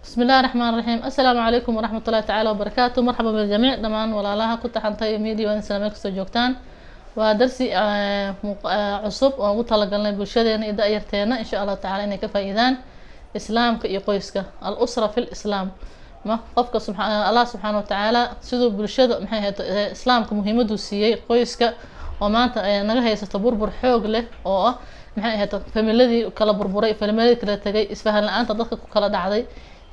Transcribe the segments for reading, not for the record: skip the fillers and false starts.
بسم الله الرحمن الرحيم. السلام عليكم ورحمة الله تعالى وبركاته. مرحبا بالجميع dhammaan walaalaha ku taxantay media, waa in salaameel kastoo joogtaan. Waa darsi cusub oo ugu talagalnay bulshadeena iyo da-yarteena, insha Allahu tacala, inay ka faa-iidaan islaamka iyo qoyska, الأسرة في الإسلام. Ma qofka Allah subxaana watacaala siduu bulshada, maxay ahayd, islaamka muhiimaduu siiyey qoyska, oo maanta naga haysato burbur xoog leh, oo ah, maxay ahayd, familadii kala burburay, familadii kala tegay, isfahan la-aanta dadka ku kala dhacday,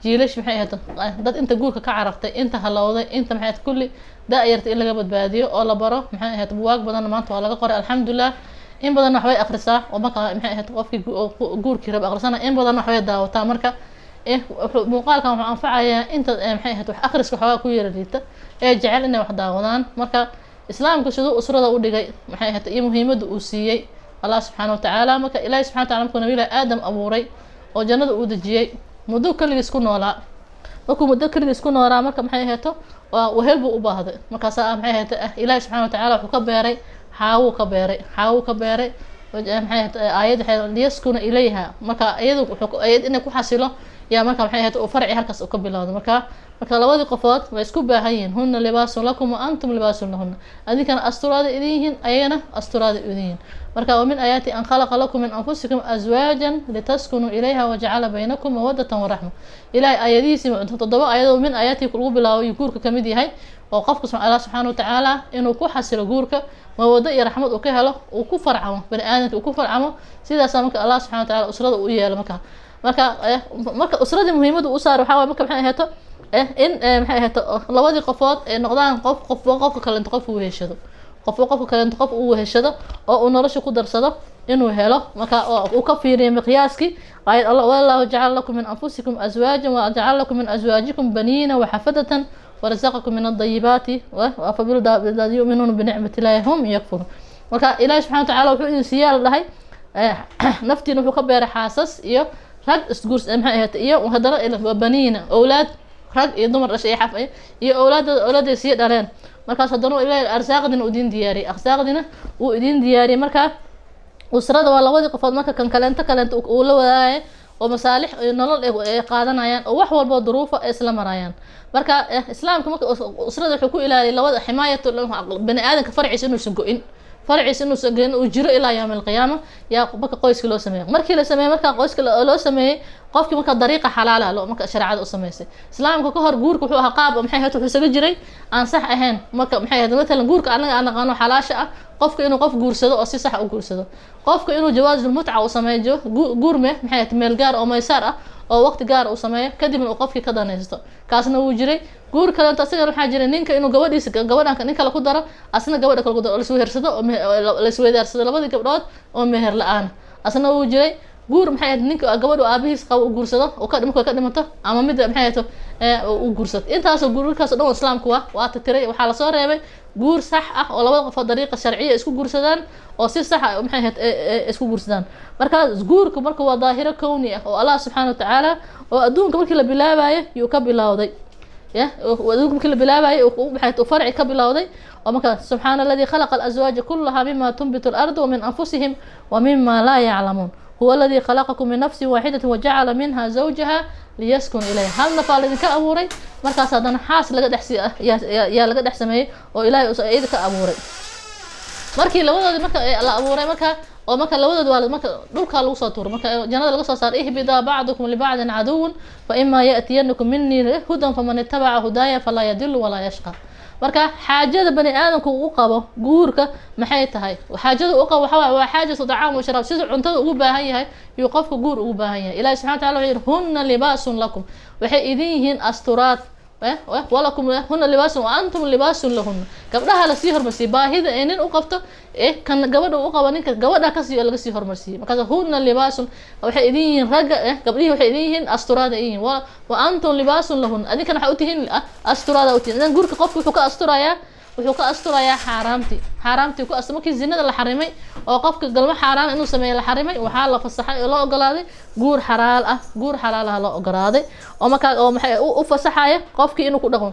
jiilash, maxay ahayd, dad inta guurka ka carartay, inta halowday, inta, maxay ahayd, kulli da-yarta in laga badbaadiyo oo la baro. Maxay ahayd, buwaag badan maanta waa laga qoray, alxamdulilah. In badan waxbay akhrisaa oo marka, maxay ahayd, qofkii guurkii raba akhrisana, in badan waxbay daawataa. Marka muuqaalkan wuxuu anfacayaa inta maxay ahayd, wax akhriska waxoogaa ku yara liita ee jecel inay wax daawadaan. Marka islaamku siduu usrada u dhigay, maxay ahayd, iyo muhiimadda uu siiyey Allah subxaana watacaala. Marka Ilaahi subxana watacala markuu Nabilahi Aadam abuuray oo jannada uu dejiyey, muddo keligiis ku noolaa. Markuu muddo keligiis ku noolaa, marka, maxay ahayto, waa wehel buu u baahday. Markaasaa, maxay ahayto, Ilaahi subxana watacaala wuxuu ka beeray Xaawuu ka beeray, Xaawuu ka beeray. Maxay ahayd, aayad waxay ليسكن إليها. Marka iyadu wuxuu ayad inay ku xasilo yaa. Marka, maxay ahayd, uu farci halkaas uu ka bilowday. Marka labadii qofood way isku baahan yihiin. هن لباس لكم وأنتم لباس لهن. Adinkana asturaada idin yihiin, ayagana asturaada idin yihiin. Marka ومن آياته أن خلق لكم من أنفسكم أزواجا لتسكنوا إليها وجعل بينكم مودة ورحمة. Ilahay aayadihiisi toddoba aayadoo من آياته lagu bilaabo iyo guurka kamid yahay, oo qofka Allah subxaana watacaala inuu ku xasilo guurka, mawado iyo raxmad uu ka helo, uu ku farcamo, bani aadamka uu ku farcamo. Sidaasaa marka Allah subxana watacala usrada u yeelo. Marka usradii muhiimada u saar waxaa waay, marka, maxay ahayto, in maxay ahayto, labadii qofood ay noqdaan qof qofba qofka kalento qof uu heshado, qofba qofka kalento qof uu weheshado oo uu nolosha ku darsado inuu helo. Marka uu ka fiiriyo miqyaaskii ayad Allah: والله جعل لكم من أنفسكم أزواجا وجعل لكم من أزواجكم بنين وحفدة ورزقكم من الطيبات أفبالذي يؤمنون بنعمة الله هم يكفرون. Marka Ilaahi subxana watacaala wuxuu idin siiyaa la dhahay naftiina wuxuu ka beeray xaasas iyo rag isguurs, maxay ahayd, iyo haddana baniina, owlaad rag iyo dumar dhashay iyo xaf iyo owlaada owlaaday sii dhaleen. Markaas haddana Ilaahay arsaaqdina uu idin diyaariyey, arsaaqdina uu idin diyaariyey. Marka usrada waa labadii qofood marka kan kaleento uu la wadaagaya oo masaalix iyo nolol ay qaadanayaan oo wax walbo duruufa ay isla marayaan. Marka islaamka marka usrada wuxuu ku ilaaliyay labada ximaayat bani aadamka, farciisa inuusan go-in, farciisa inuusan go-in, uu jiro ilaa yawm alqiyaama. Yaa marka qoyska loo sameeyey, markii la sameeyey, marka qoyska loo sameeyey qofkii, marka dariiqa xalaala loo marka shareecada u sameysay. Islaamka ka hor guurka wuxuu ahaa qaab, maxay ahayd, wuxuu isaga jiray aan sax ahayn. Marka, maxay ahayd, matalan guurka anaga aan naqaano xalaasha ah, qofka inuu qof guursado oo si sax u guursado, qofka inuu jawaazul mutca uu sameeyo, guurme, maxay ahayd, meel gaar oo maysaar ah oo waqti gaar uu sameeyo, kadibna uu qofkii ka danaysto, kaasna wuu jiray. Guur kaleeto asagana waxaa jiray ninka inuu gabadhiisa gabadhan nin kale ku daro, asna gabadha kale ku daro, oo laiswehersado oo la isweydaarsado labadii gabdhood oo meher la-aan, asna wuu jiray. Guur, maxay ahayd, ninka gabadhu aabihiis qabo uu guursado oo ka markuu ka dhimato, ama mid, maxay ahayd, uu guursado. Intaasoo guurkaas oo dhan islaamku waa titiray. Waxaa lasoo reebay guur sax ah oo labada qofood dariiqa sharciya isku guursadaan oo si sax ah, maxay ahayd, isku guursadaan. Marka guurku marka waa daahiro kowni ah oo Allah subxaana watacaala oo adduunka markii la bilaabayo yuu ka bilowday, ya adduunka markii la bilaabayo, maxay ahayd, farci ka bilowday. Oo marka سبحان الذي خلق الأزواج كلها مما تنبت الأرض ومن أنفسهم ومما لا يعلمون. هو الذي خلقكم من نفس واحدة وجعل منها زوجها ليسكن إليها. Hal nafaa laydinka abuuray, markaas haddana xaas laga dhex yaa laga dhex sameeyey oo Ilaahay iyada ka abuuray. Markii labadoodii marka la abuuray, marka oo marka labadood waa marka dhulkaa lagu soo tuuray, marka jannada laga soo saaray: اهبطا بعضكم لبعض عدو فإما يأتينكم مني هدى فمن اتبع هداي فلا يضل ولا يشقى. Marka xaajada bani aadamku u qabo guurka maxay tahay? Xaajada u qabo waxaa waaye waa حاجة طعام وشراب. Sida cuntada ugu baahan yahay yuu qofka guur ugu baahan yahay. Ilahi subxana wataala wuxuu yihi: هن لباس لكم, waxay idin yihiin asturaad, ولكم هن لباس وأنتم لباس لهن. Gabdhaha lasii hormarsiiyey baahida ee nin u qabto, kan gabadha u qabo ninka gabadha kasii laga sii hormarsiiyey. Markaas هن لباس, waxay idin yihiin ragga, gabdhihii waxay idin yihiin asturaada yihiin, وأنتم لباس لهن, adinkana waxaa utihiin asturaada utihiin. Idan guurka qofka wuxuu ka asturayaa, wuxuu ka asturayaa xaaraamtii, xaaraamtii ku astur. Markii zinada la xarimay oo qofka galmo xaaraan inuu sameeyo la xarimay, waxaa la fasaxay oo loo ogolaaday guur xalaal ah, guur xalaal ah loo ogolaaday oo markaa oo maxay u fasaxaya qofkii inuu ku dhaqmo.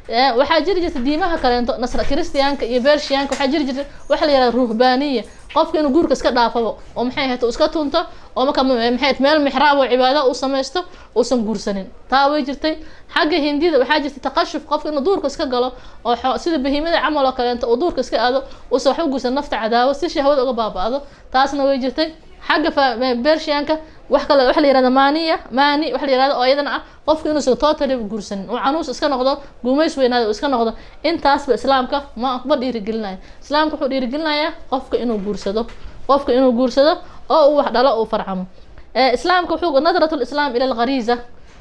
Waxaa jiri jirta diimaha kaleento, nasra Kristiyaanka iyo Bershiyaanka, waxaa jiri jirta waxa la yihahda ruhbaaniya, qofka inuu guurka iska dhaafabo oo maxay ahayd iska tunto oo marka maxay ahayd meel mixraab oo cibaado uu samaysto, uusan guursanin. Taa way jirtay. Xagga Hindida waxaa jirtay taqashuf, qofka inuu duurka iska galo oo sida bahiimada camal oo kaleento uu duurka iska aado, uusan waxba guursan, nafta cadaawo si shahwada uga baaba'do. Taasna way jirtay. Xagga Bershiyaanka wax kale waxa la yihahda maaniya, maani waxa la yihahda oo iyadana ah qofka inuusan totally guursanin, uu canuus iska noqdo, guumays weynaado uu iska noqdo. Intaasba Islaamka ma dhiirigelinayo. Islaamka wuxuu dhiirigelinayaa qofka inuu guursado, qofka inuu guursado oo uu wax dhalo, uu farcamo. Islaamka wuxuu nadratu lislaam ila alghariiza,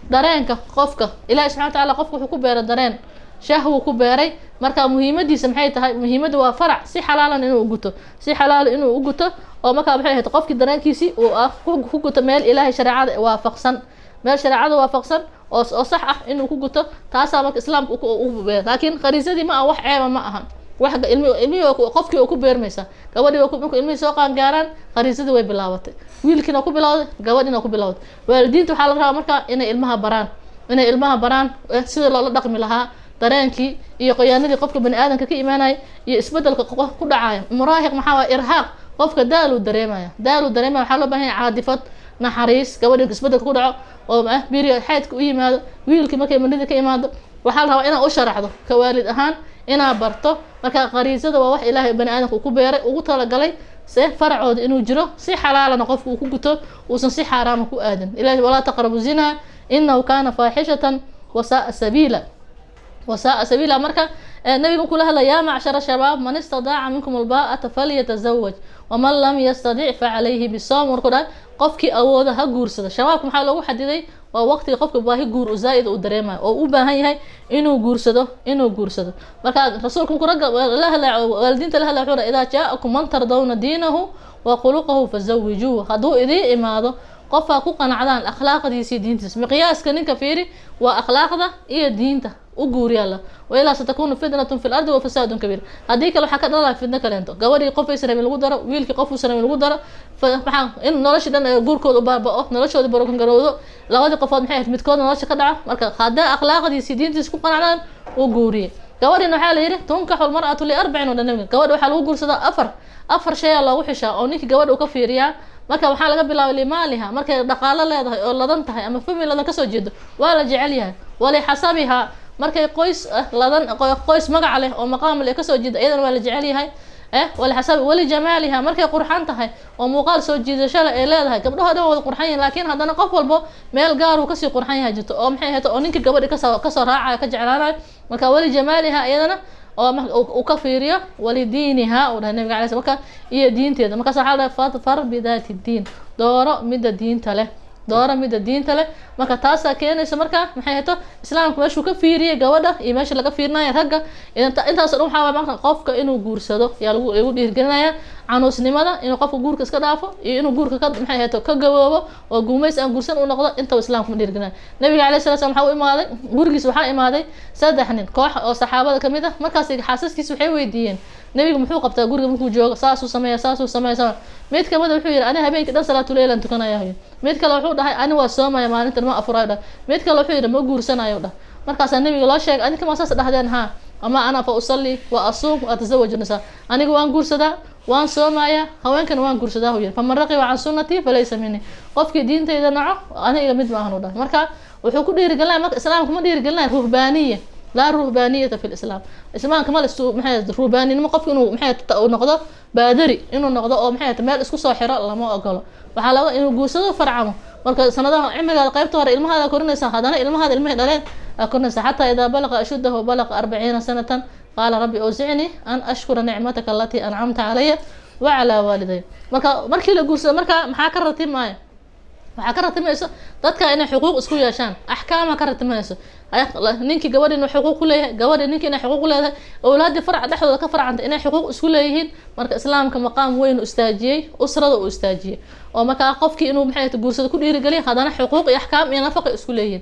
dareenka qofka. Ilahi subxana wa tacaala qofka wuxuu ku beeray dareen, shahwuu ku beeray. Marka muhiimadiisa maxay tahay? Muhiimadda waa farac si xalaalan inuu uguto, si xalaal inuu uguto oo markaa maxay ahayd qofkii dareenkiisii uu ku guto meel Ilaahay shareecada waafaqsan, meel shareecada waafaqsan oo sax ah inuu ku guto. Taasaa marka Islaamka u beeray. Laakiin khariisadii ma aha wax ceeba, ma ahan wax ilmihii qofkii oo ku beermaysa, gabadhii markuu ilmihii soo qaangaaraan khariisadii way bilaabatay, wiilkiina ku bilawday, gabadhiina ku bilawday. Waalidiinta waxaa la rabaa marka inay ilmaha baraan, inay ilmaha baraan sida loola dhaqmi lahaa dareenkii iyo qoyaanadii qofka bani aadamka ka imaanaya iyo isbedelka ku dhacaya. Muraahiq maxaa waay? Irhaaq, qofka daaluu dareemaya, daaluu dareemaya. Waxaa loo baahan yahay caadifad, naxariis. Gabadhi isbedelka ku dhaco oo biriga xaydka u yimaado, wiilkii markay manida ka imaado, waxaa la rabaa inaad u sharaxdo ka waalid ahaan, inaad barto. Marka khariisada waa wax Ilaahay bani aadamka uu ku beeray, ugu talagalay se faracooda inuu jiro, si xalaalana qofka uu ku guto, uusan si xaaraama ku aadin. Ilahi walaa taqrabu zinaa inahu kaana faaxishatan wasaaa sabiila, wasaaa sabiila. Marka nabiga kula hadla, yaa macshara shabaab, man istadaaca minkum albaa'ata falyatazawaj, waman lam yastadic facalayhi bisawm. Markuu dhahay qofkii awooda ha guursado, shabaabka maxaa loogu xadiday? Waa waqtiga qofka baahi guur u zaa'id uu dareemayo oo u baahan yahay inuu guursado, inuu guursado. Marka rasuulka markuu ragga la hadlay, waalidiinta la hadlay, wuxuu dhahay idaa jaa'akum man tardawna diinahu wa khuluqahu fazawijuuhu. Hadduu idiin imaado qofaa ku qanacdaan akhlaaqdiisa iyo diintiisa, miqyaaska ninka fiiri waa akhlaaqda iyo diinta, u guuriyaala. Wailaa satakunu fitnatun fi lardi wa fasaadun kabiir. Haddii kale waxaa ka dhalaya fitno kaleento, gabadhii qof aysan rabin lagu daro, wiilkii qof uusan rabin lagu daro, maxaa in noloshii dhan guurkooda u baaba'o, noloshooda barokan garowdo, labadii qofood maxay ahayd midkood nolosha ka dhaco. Marka haddaa akhlaaqdiisa iyo diintiisa ku qanacdaan, u guuriye. Gabadhina waxaa la yidhi tunkaxu lmar'atu liarbacin oo dhan nabiga, gabadha waxaa lagu guursadaa afar, afar shay aa loogu xishaa oo ninkii gabadha uu ka fiiriyaa. Marka waxaa laga bilaabay limaaliha, markay dhaqaalo leedahay oo ladan tahay ama family ladan kasoo jeedo waa la jecel yahay. Walixasabiha, markay qoys ladan, qoys magac leh oo maqaam leh kasoo jeedo, iyadana waa la jecel yahay. Walixasabi, walijamaaliha, markay qurxan tahay oo muuqaal soo jiidasho leh ay leedahay. Gabdhaha dhan waa wada qurxan yihin, laakiin haddana qof walbo meel gaar uu kasii qurxan yahay jirto oo maxay ahayd oo ninka gabadhi kasoo raacayo, ka jeclaanayo. Marka walijamaaliha iyadana oo uu ka fiiriyo. Walidiiniha uu dhahay nabiga alay sl, marka iyo diinteeda. Markaas waxaa la dhahay fadfar bidaati diin, dooro midda diinta leh, dooro midda diinta leh. Marka taasaa keenaysa marka maxay hayto Islaamka meeshuu ka fiiriyay gabadha iyo meesha laga fiirinayo ragga. Intaas oo dhan waxaa waay marka qofka inuu guursado yaa lagu dhiirigelinaya. Canuusnimada, inuu qofka guurka iska dhaafo iyo inuu guurka ka maxay hayto ka gaboobo oo guumays aan guursan uu noqdo, intaba Islaamka ma dhiirigelinayo. Nabiga alayhi salatu salam waxaa u imaaday gurigiisa, waxaa imaaday saddex nin koox oo saxaabada kamid ah. Markaas xaasaskiisa waxay weydiiyeen nabiga muxuu qabtaa guriga markuu joogo, saasuu sameeya, saasuu sameeya, saa. Mid kamid a wuxuu yihi ani habeenkii dhan salaatuleylan tukanaya. Mid kale wuxuu dhahay ani waa soomaya, maalintan ma afurayo dhah. Mid kale wuxuu yihi ma guursanayo dhah. Markaasaa nabiga loo sheegay, adinka ma saas dhahdeen? Haa, ama ana fa usalli wa asuum wa atasawaju nisaa, aniga waan guursadaa, waan soomayaa, haweenkana waan guursadaa hu yihi. Faman raqiba can sunnatii falaysa mini, qofkii diintayda naco aniga mid ma ahan u dhah. Marka wuxuu ku dhiirigelinaya, marka Islaamka ma dhiirigelinaya ruhbaaniya, laa ruhbaaniyata fi lislaam. Islaamka ma lisu maxay ruhbaaninimo, qofku inuu maxay uu noqdo baadari, inuu noqdo oo maxay meel isku soo xiro lama ogolo. Waxaa laga inuu guursado, farcamo. Marka sanadaha cimrigaada qaybta hore ilmahaada korinaysa, haddana ilmahaada ilmahay dhaleen aa korinaysa, xataa idaa balaqa ashuddahu balaqa 40 sanatan qaala rabbi awsicnii an ashkura nicmataka alatii ancamta calaya wa calaa waaliday. Marka markii la guursado, marka maxaa ka ratimaayo? Waxaa ka ratimayso dadka inay xuquuq isku yeeshaan, axkaama ka ratimayso, ninkii gabadhi inuu xuquuq ku leeyahay, gabadhi ninkii inay xuquuq leedahay, awlaadii farca dhexdooda ka farcanta inay xuquuq isku leeyihiin. Marka Islaamka maqaam weyn u istaajiyey, usrada uu istaajiyey, oo markaa qofkii inuu maxay guursado ku dhiirigeliya, haddana xuquuq iyo axkaam iyo nafaqa isku leeyihiin.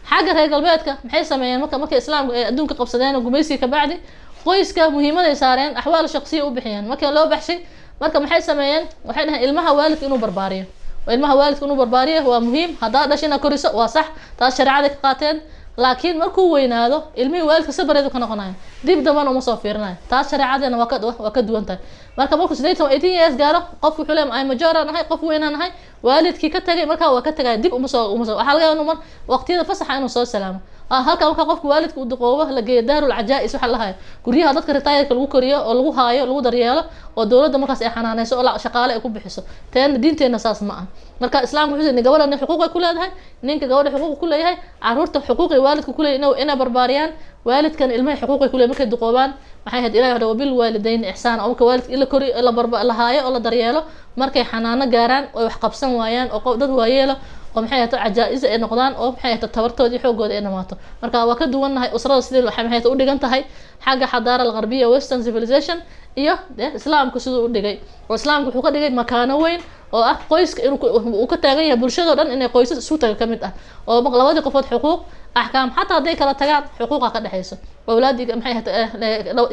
Xagga reer galbeedka maxay sameeyeen? Marka markay Islaamka ay adduunka qabsadeen oo gumaysiga kabacdi, qoyska muhiimaday saareen, axwaal shaqsiya u bixiyeen markii loo baxshay. Marka maxay sameeyeen? Waxay dhaheen ilmaha waalidka inuu barbaariyo, ilmaha waalidka inuu barbaariyo waa muhiim. Haddaa dhashay inaad koriso waa sax, taas shareecaday ka qaateen. Laakiin markuu weynaado ilmihii waalidka sabareedu ka noqonayo, dib dambana uma soo fiirinayo. Taas shareecadeena waa ka duwan tahay. Marka markuu 18, 18 years gaaro, qof wuxuu leeyahay, ay major aan ahay, qof weynaan ahay. Waalidkii ka tagay markaa waa ka tagay, dib uma soo. Waxaa laga yaabaa inuu mar waqtiyada fasaxa inuu soo salaamo. Halka marka qofka waalidka uu duqoobo la geeyo daarul cajaa'is, waxaa la hayo guryaha dadka retired-ka lagu koriyo oo lagu haayo, lagu daryeelo, oo dowladda markaas ay xanaaneyso oo shaqaale ay ku bixiso. Teena diinteena saas ma aha. Marka Islaamka wuxuu yidhi gabadha xuquuq ay ku leedahay, ninka gabadha xuquuq ku leeyahay, caruurta xuquuqay waalidka ku leeyahay inay barbaariyaan, waalidkan ilmaha xuquuqay ku leeyahay markay duqoobaan. Maxay ahayd? Ilahay wuxuu wabil waalidayni ixsaan. Oo marka waalidka in la koriyo, la barba, la haayo oo la daryeelo markay xanaano gaaraan oo wax qabsan waayaan, oo dad waayeelo oo maxay ahayd cajaa'is ay noqdaan, oo maxay ahayd tabartoodii xoogooda ay dhamaato. Marka waa ka duwannahay usrada sidii waxay maxay ahayd u dhigan tahay xagga xadaara algharbiya, western civilization, iyo Islaamku siduu u dhigay. Oo Islaamku wuxuu ka dhigay makaano weyn oo ah qoyska inuu uu ka taagan yahay bulshadoo dhan, inay qoysas isu taga kamid ah, oo labadii qofood xuquuq, axkaam, xataa hadday kala tagaan xuquuqa ka dhexeyso. Awlaadii maxay ahayd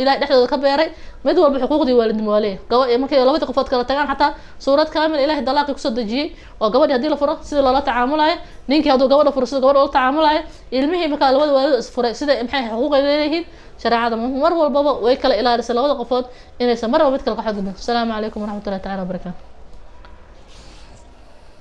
Ilahay dhexdooda ka beeray, mid walba xuquuqdii waalidnimo waa leeyahay. Markay labadii qofood kala tagaan, xataa suurad kaamil Ilahay dalaaqii kusoo dejiyey, oo gabadhii haddii la furo sida loola tacaamulayo, ninkii hadduu gabadha furo sida gabadha loola tacaamulayo, ilmihii markaa labada waalid is furay sida maxay xuquuq ay leeyihiin. Shareecada mar walbaba way kala ilaalisay labada qofood inaysan marba mid kale ka xadgudbin. Asalaamu calaykum waraxmatullahi tacala wabarakaatu.